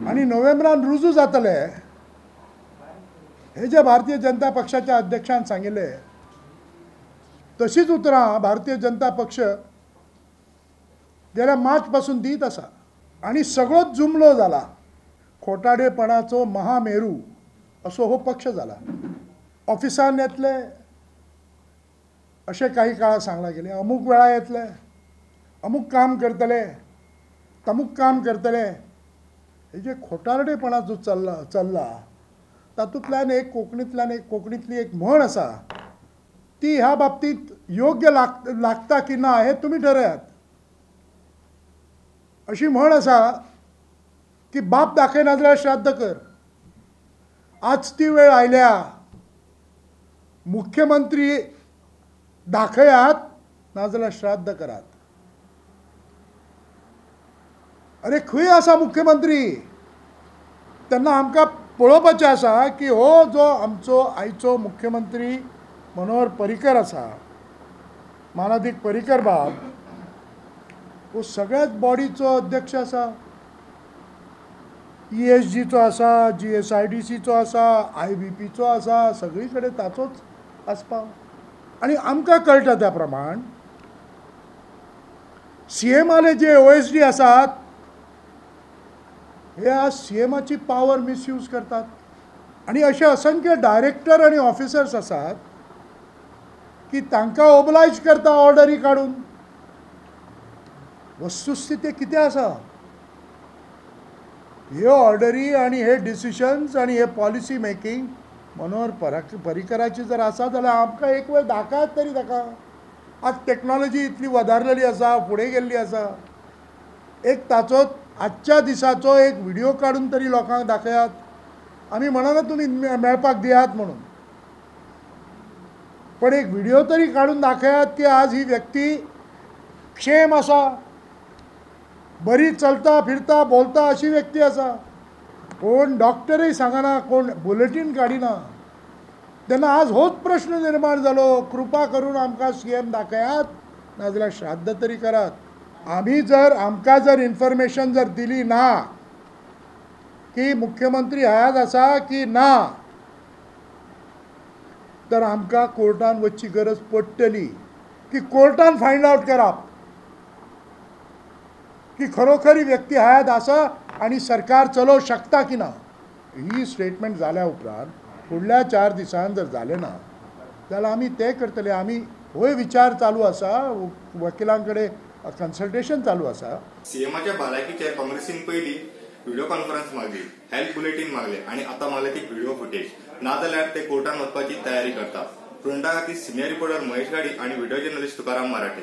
आनी नोव्हेंबरान रुजू जातले हे जे भारतीय जनता पक्षाच्या अध्यक्षान सांगिल्ले तशीच उतरां भारतीय जनता पक्ष गेल्या मार्च पासून दीत आसा आनी सगळोच जुमलो जाला। खोटाडेपणाचो महामेरू असो हो पक्ष जाला। ऑफिसान येतले अशें काही काळार सांगलां गेलें, अमूक वेळा येतले, अमूक काम करतले, तमूक काम करतले, हे जे खोटारडेपणा जो चल्ला तातूंतल्यान एक कोंकणीतली एक म्हण आसा ती ह्या बाबतींत योग्य लागता की ना हे तुमी ठरयात। अशी म्हण आसा की बाप दाखयना जाल्यार श्राद्ध कर। आज ती वेळ आयल्या, मुख्यमंत्री दाखयात नाजाल्यार श्राद्ध करात। अरे खंय आसा मुख्यमंत्री? तेन्ना आमकां पळोवपाचें आसा की हो जो आमचो आयचो मुख्यमंत्री मनोहर पर्रीकर आसा, मानादीक पर्रीकर बाब, हो सगळ्याच बॉडीचो अध्यक्ष आसा। ESGचो आसा, GSIDCचो आसा, IBPचो आसा, सगळी कडेन ताचोच आसपाव। आनी आमकां कळटा त्या प्रमाण CMआले जे OSD आसात हे आज CMआची पावर मिसयूज करतात आनी अशे असंख्य डायरेक्टर आनी ऑफिसर्स आसात की तांकां ओबलायज करता ऑर्डरी काडून। वस्तुस्थिती कितें आसा? ह्यो ऑर्डरी आनी हे डिसिशन्स आनी हे पॉलिसी मेकिंग मनोहर पर्रीकराची जर आसा जाल्यार आमकां एक वेळ दाखयात तरी ताका। आज टॅक्नॉलॉजी इतली वदारलेली आसा, फुडें गेल्ली आसा, एक ताचो आजच्या दिसाचो एक व्हिडिओ काडून तरी लोकांक दाखयात। आमी म्हणना तुमी मेळपाक दियात म्हणून, पण एक व्हिडिओ तरी काडून दाखयात की आज ही व्यक्ती क्षेम आसा, बरी चलता फिरता बोलता अशी व्यक्ती आसा। कोण डॉक्टरय सांगना, कोण बुलेटीन काडिना। तेन्ना आज होच प्रश्न निर्माण जालो, कृपा करून आमकां CM दाखयात नाजाल्यार श्राद्ध तरी करात। आमी जर आमकां जर इन्फॉर्मेशन जर दिली ना की मुख्यमंत्री हयात आसा की ना तर आमकां कोर्टान वचची गरज पडटली की कोर्टान फायंड आवट करप की खरोखर ही व्यक्ती हयात आसा आनी सरकार चलोवंक शकता की ना। ही स्टेटमेंट जाल्या उपरांत फुडल्या 4 दिसान जर जालें ना जाल्यार आमी तें करतले। आमी होय विचार चालू आसा, वकिलां कडेन कन्सल्टेशन चालू आसा। सीएमाच्या भलायकीचेर काँग्रेसीन पयली व्हिडिओ कॉन्फरन्स मागली, हेल्थ बुलेटीन मागले आनी आतां मागले ती व्हिडिओ फुटेज। नाजाल्यार ते कोर्टान वचपाची तयारी करता। प्रुडंटा खातीर सिनियर रिपोर्टर महेश गाडी आनी व्हिडिओ जर्नलिस्ट तुकाराम मराठे।